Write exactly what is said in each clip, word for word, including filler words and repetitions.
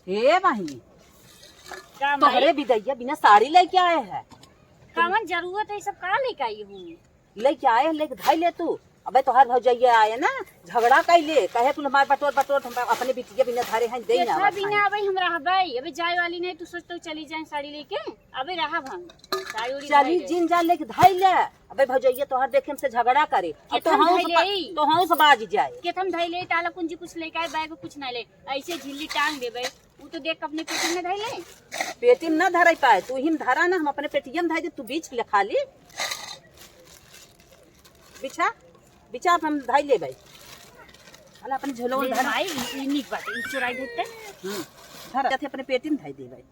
ए बहिनी, का माई? तोहरे बिदैया बिना साड़ी लेके आए है। कवन जरूरत है, ई सब का लेके आई हूँ? लेके आए है, लेके धाई ले तू। अबे तोहार भौजैया आए ना, झगड़ा कैले, कहे कुल हमार बटोर बटोर, हम अपने बिटिया बिना धरे हैं, दे ना केथा आवत बिना हैं। अबे हम रहबे, अबे जाए वाली नहीं, तू सोच तो चली जाए साड़ी लेके, अबे रहब हम। साड़ी उड़ी चली धइले। जिन जा लेके धाई ले। अबे भौजैया तोहार देखे हमसे झगड़ा करे। अब केथन तोहू से धइले बा-, ई? तोहू से बाज जाए। केथन धइले, ताला कुंजी कुछ लेके आए, बैग कुछ नहीं ले, ऐसे झिल्ली टांग देबे। उ तो देख अपने पेटी में धइले। पेटी में ना धराई पाए, तू ही में धरा ना, हम अपने पेटिया में धराई दे, तू बीछ ले खाली। बिछा, बिछा, हम धराई लेबे। अला अपने झोलो में ले धरा। भाई, ई नीक बात, ई चुराई देते। हम्म, धरा। जाते अपने पेटी में धराई देबे।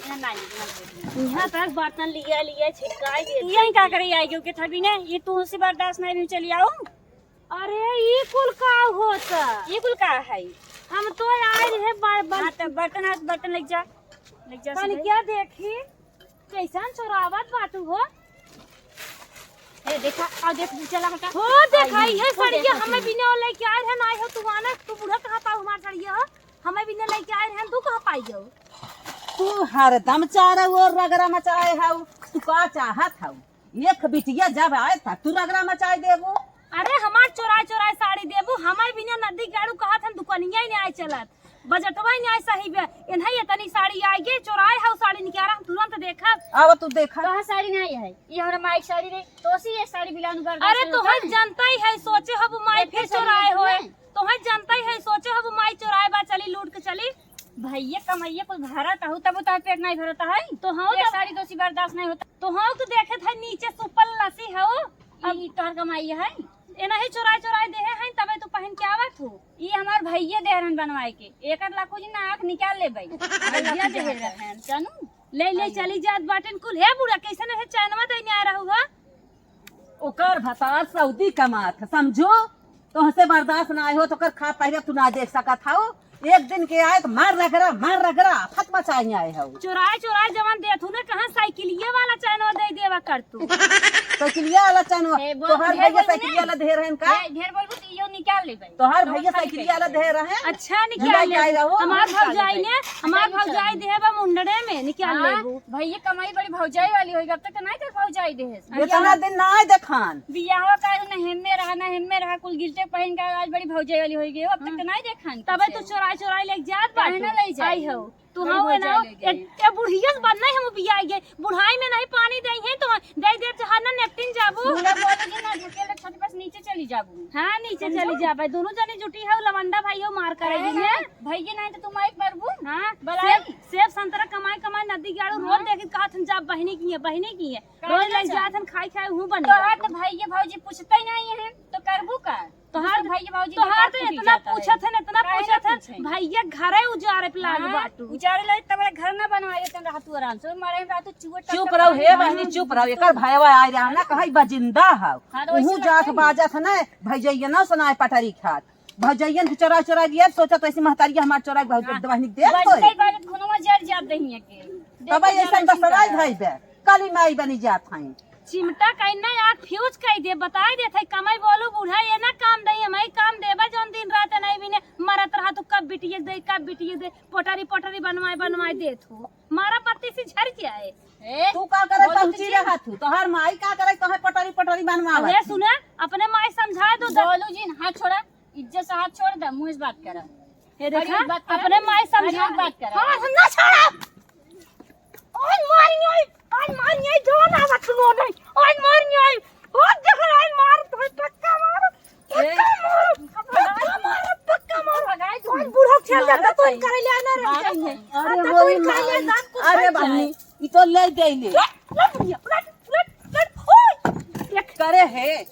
यहाँ तक बर्तन लिया, लिया, छिटकाई दे। ये का करे आई गयो के थबी ने? ये तू से बर्दाश्त नहीं भी चली आओ। अरे, ई कुल का होता? ई कुल का है? हम तो आए रहे बर-, बर-, हाँ, तो बर्तन, हाथ बर्तन लेके जा, लेके जा तनी सीधे। क्या देखी, कैसन चोरावत बाटू हो? ए, देखा, आ देख, चला हटा। हो, देखा, आई, ये हो, साड़िया देखा हमें तू। बिना लेके आए है, ना आए हो, तू आना, तू बूढ़ा कहाँ पाऊ हमार साड़िया हो? हमें बिना लेके आए रहे, तू कहाँ पाई जाऊ? तू हरदम चारों ओर रगड़ा मचाए हऊ, तू का चाहत हऊ? एक बिटिया जब आए था, तू रगड़ा मचाए देबू। अरे, हमार चोराए चोराए साड़ी देबू, हमें बिना नदी गाड़ू कहत हन, दुकनिया ही नहीं आए चलत, बजटवा ही नहीं आए सही बे। इन्हें ये तनी साड़ी आए गे, चोराए हऊ साड़ी निकारा, हम तुरंत देखब। आवा तू देखा। कहाँ साड़ी नहीं है? ये हमरा माई के साड़ी रे, तो सी ये साड़ी बिलानु बर्दाश्त अरे, नहीं तोहर होता है। जनता ही है, सोचे हब माई एक फिर साड़ी चोराए नहीं होए। है। तोहर जनता ही है, सोचे हब माई चोराए बा, चली लूट के चली। भैया कमाइए कुछ भरत हऊ, तब तोहर पेट नहीं भरत है। तो हाँ, ये तब साड़ी तो सी बर्दाश्त नहीं होता। तो हाँ, तू देखे था नीचे सुपल लसी हऊ। अब ई तोहर कमाई है? ए नहीं चोराए चोराए देहे हैं, तबे तू पहन के आवत हो। ई हमार भैया दे रहन बनवाए के, एकर लाखो जी ना आँख निकाल ले भाई। भैया दे रहन, जानू? ले, ले, भैया। चली जात बाटिन कुल। हे बूढ़ा, कैसन है चैनवा दे न्याय रहू हा? ओकर भतार सऊदी कमात ह, समझो? तोहसे बर्दाश्त ना आए हो, तो ओकर खा पहले तू ना देख सकत हऊ। एक दिन के आए तो मार रगड़ा, मार रगड़ा, फत मचाए आए हऊ। चोराए, चोराए जवन देत हूँ ना, कहाँ साइकिलिया वाला चैनवा दे देवा कर तू। साइकिलिया वाला चैनवा? ए, बोल, तोहार ढेर भैया बोलबू साइकिलिया ना। वाला दे रहन का? ए, ढेर बोलबू तो इयो निकाल ले भाई। तोहार भैया साइकिलिया वाला दे रहन। अच्छा, निकाल ले। हमार भौजाई ने, हमार भौजाई दे बा मुंडरे में, निकाल लेबू। भैया कमाई बड़ी भौजाई वाली होई, अब तक तो नहीं कर भौजाई दे है। इतना दिन ना आए देखान। बियाहवा का ना हेम्मे रहा, ना हेम्मे रहा, कुल गिल्टे पहन के आज बड़ी भौजाई वाली होई गई हो, अब तक तो नहीं देखान तबे कुछ। तू चोराई चोराई लेके जात काहे बाटू। ना ले जाई? आई हो। तू बड़ी हऊ भौजाई ना, ले जाई। ए, ए बुढ़िया से बनना है हम बियाह गए। बुढ़ाई में नहीं पानी दे है तो दे दे चाहे ना नेपटिन जाबू। बूढ़ा बोले जी ना ढकेल छत पर से नीचे चली जाबू। हाँ, नीचे समझो? चली जाबे। दोनों जने जुटी हऊ, लवंडा भाई हऊ, मार करे काहे दिन ना? में। भैया नहीं तो तुम आई परबू। हाँ, बलाई। सेब, सेब संतरा कमाई कमाई नदी गाड़ू रोज हाँ। देखी कहत हम जा बहिनी की है, बहिनी की है। काहे रोज ना लग जा? जात हम खाई खाई हूँ बने। तोहार तो भैया भौजी पूछते ही नहीं है, तो करबू का? तोहार दूसरे भैया भौजी के तोहार का तो पूछी इतना जाता है? पूछत है, इतना काहे ना पूछत है, पूछे? भैया घरे उजारे पे लाग हाँ, बाटू। उजारे लाग तब घर ना बनवाए, तन रहा तू आराम से, मरे में रहा तू चुआ चुप टक रहो, टक हे मार। बहिनी, चुप रहो। एकर भाईवा आए रहा ना, कहीं बजिंदा हऊ। हाँ, तो वैसे उहू जात लगता है। बाजत है ना, भैजैया ना सुनाए पटरी खात। भौजैयन के चोरा चोरा लिया, सोचा तो ऐसी महतारी हमार चोरा के भौज-, हाँ। बहिनी देख बजते होई। ही बाजत खुनवा जर जात रही है के। तब देखो ऐसा जरा दसराई चिंता। भाई बे, काली माई बनी जात हैं। चिमटा कहीं ना आँख फ्यूज कई दे, बताई देत है, कमाई बोलू बूढ़ा, ये ना काम दई, हम ही काम देबा, जौन दिन रात नहीं बिने मरत रहा, तू कब बिटिये दे, कब बिटिये दे, पोटरी पोटरी बनवाए बनवाए देत हो, मारा पत्ती से झर जाए। ए, तू का करे बोलू तो पहुँची जी। रहा तू, तोहार माई का करे, तोहे पोटरी पोटरी बनवावत अरे थी। सुना, अपने माई समझाए दो, बोलू जी, हाथ छोड़ा। इज्जत से हाथ छोड़ दे, मुँह से बात करा। ये देखा, बात करा। अपने माई समझा। बात करा। हाँ, हम ना छोड़ा। आज मारी नहीं, आज मारी नहीं, जो ना बचनो नहीं। आज मारी नहीं, आज देख, आज मार, पक्का मार, पक्का मार, पक्का मार, पक्का मार। आज बूढ़ा खेल जाता तो इनका ले आना रह जाएंगे। अरे अब तो बोली इनका माई। ले दांत कुछ अरे बन जाए। बहनी, ई तो ले दे ले। ले, ले बुढ़िया, उलट, उलट, उलट, ओए। देख। करे है,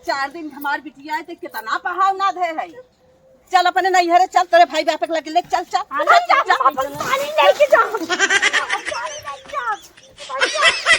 चार दिन हमार बिटिया है, तो कितना पहाव ना धे है। चल अपने नैहरे चल, तोरे भाई बाप के लगे ले चल, चल। अरे चल, जा, चल, हम अपन चल। पानी लेके जा। पानी लेके जा।